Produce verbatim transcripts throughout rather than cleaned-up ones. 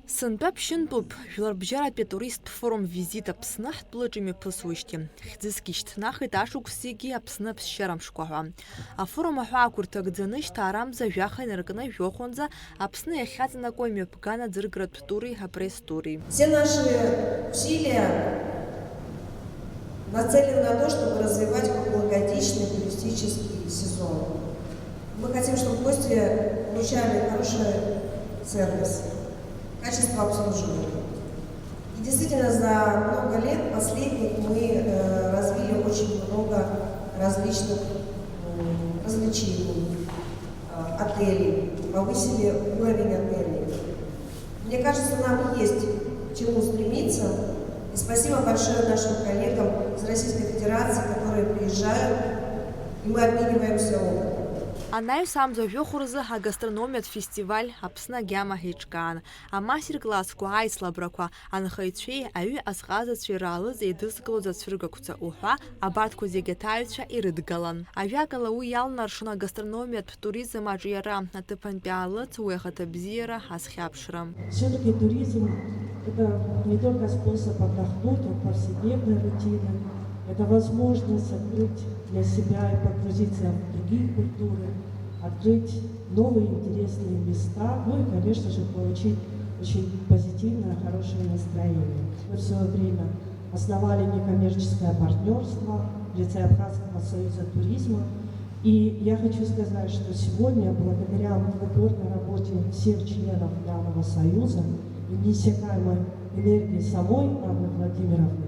Сынтәа ԥшьынтәуп, жәларбжьаратәи атуристтә форум «Визит Аԥсны» ҳтәылаҿы имҩаԥысуеижьҭеи. Хьӡысгьы шьҭнахит ашықәсгьы Аԥсны аԥсшьара мшқәа ҳәа. Афорум аҳәаақәа рҭагӡаны шьҭаарамза жәаха инаркны жәохәынӡа Аԥсны иахьаҵанакуа имҩаԥган аӡыргаратә тури апресс-тури. Все наши усилия нацелены на то, чтобы развивать круглогодичный туристический сезон. Мы хотим, чтобы гости получали хороший сервис, качество обслуживания. И действительно, за много лет последних мы э, развили очень много различных м, развлечений, э, отелей, повысили уровень отелей. Мне кажется, нам есть к чему стремиться. И спасибо большое нашим коллегам из Российской Федерации, которые приезжают, и мы обмениваемся опытом. Анаҩс амза жәохә рзы агастрономиатә фестиваль Аԥсны агьама ҳеиҿкаан. Амастер-классқәа, аицлабрақәа, анхаҩцәеи аҩы азҟазацәеи раалыҵ еидызкылоз ацәыргақәҵа уҳәа, абарҭқәа зегьы аҭаҩцәа ирыдгалан. Ажәакала, уи иалнаршон агастрономиатә туризм аҿиара, аҭыԥантәи аалыҵ, уи ахаҭабзиара азхьаԥшра. Все-таки туризм — это не только способ отдохнуть от повседневной рутины, это возможность открыть для себя и погрузиться в другие культуры, открыть новые интересные места, ну и, конечно же, получить очень позитивное, хорошее настроение. Мы в свое время основали некоммерческое партнерство в лице Абхазского союза туризма. И я хочу сказать, что сегодня, благодаря плодотворной работе всех членов данного союза и неиссякаемой энергии самой Анны Владимировны,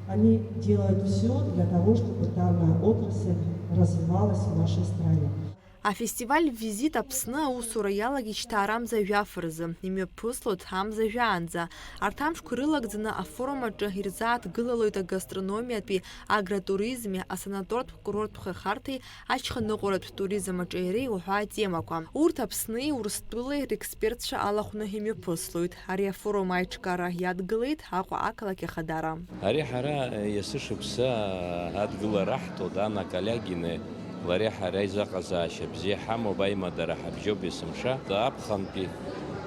они делают все для того, чтобы данная отрасль развивалась в нашей стране. Афестиваль «Визит Аԥсны» аусура иалагеит шьҭаарамза жәаф рзы, имҩаԥыслоит амза жәаанӡа. Арҭ амшқәа ирылагӡаны афорум аҿы ирзааҭгылалоит агастрономиатәи, агротуризми, асанатортә курорттә хырхарҭеи ашьханыҟәаратә туризм аҿиареи уҳәа атемақәа. Урҭ Аԥсни Урыстәылеи рекспертцәа алахәны имҩаԥыслоит. Ари афорум аиҿкаара иадгылеит Аҟәа ақалақь Ахадара. Ари ҳара есышықәса адгылара ҳҭо, Дана Калиагини лареи ҳареи аизыҟазаашьа бзиа ҳамоуп, аимадара ҳабжьоуп есымша. Аԥхынтәи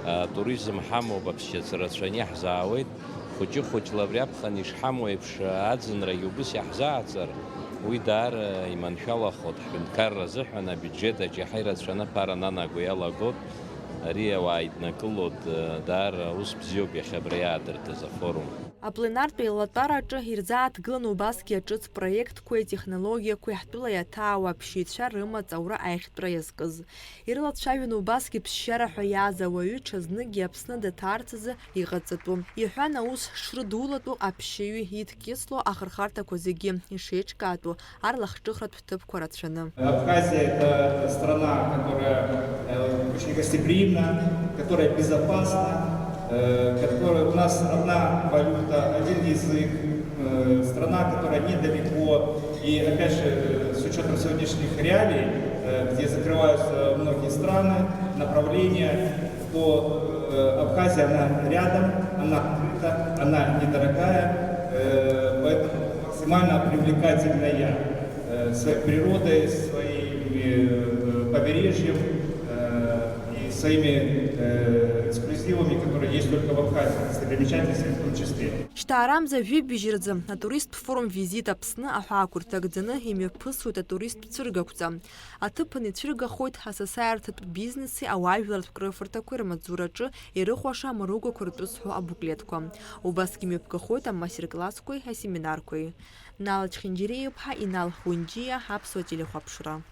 атуризм ҳамоуп, аԥсшьацәа рацәаны иаҳзаауеит. Хәыҷы-хәыҷла абри аԥхын ишҳамоу еиԥш аӡынрагьы убыс иаҳзааӡар, уи даара иманшәалахоит. Ҳҳәынҭқарра азыҳәан абиуџьет аҿы иаҳа ирацәаны аԥара нанаго иалагоит. Ари ауаа иднакылоит, даара ус бзиоуп иахьа абра иаадыртыз афорум. Апленартә еилатәараҿы ирзааҭгылан убасгьы аҿыц проектқәеи атехнологиақәеи ҳтәыла иаҭаауа аԥсшьаҩцәа рымаҵ аура аиӷьтәра иазкыз. Ирылацәажәон убасгьы ԥсшьара ҳәа иааз ауаҩы ҽазныкгьы Аԥсны даҭаарц азы иҟаҵатәу. Иҳәан, аус шрыдулатәу аԥсшьаҩы идкьысло ахырхарҭақәа зегьы ишеиҿкаатәу арлахҿыхратә ҭыԥқәа рацәаны. Абхазия — это страна, которая э, очень гостеприимна, которая безопасна, э, которая у нас одна валюта, один язык, э, страна, которая недалеко. И опять же, э, с учетом сегодняшних реалий, э, где закрываются многие страны, направление, то э, Абхазия, она рядом, она открыта, она недорогая, э, поэтому максимально привлекательная э, своей природой, своими э, побережьем э, и своими э, эксклюзивами, которые есть только в Абхазии, достопримечательностями в том числе. Шьҭаарамза жәибжь рзы атуристтә форум «Визит Аԥсны» аҳәаақәа рҭагӡаны имҩаԥысуеит атуристтә цәыргақәҵа. Аҭыԥан ицәыргахоит асасааирҭатә бизнеси ауаажәлартә крыфарҭақәеи рмаҵзураҿы ирыхәаша амаругақәа ртәы зҳәо абуклетқәа. Убасгьы имҩаԥгахоит амастер-классқәеи асеминарқәеи. Нала Чхинџьириа-иԥҳа, Инал Хунџьиа, Аԥсуа телехәаԥшра.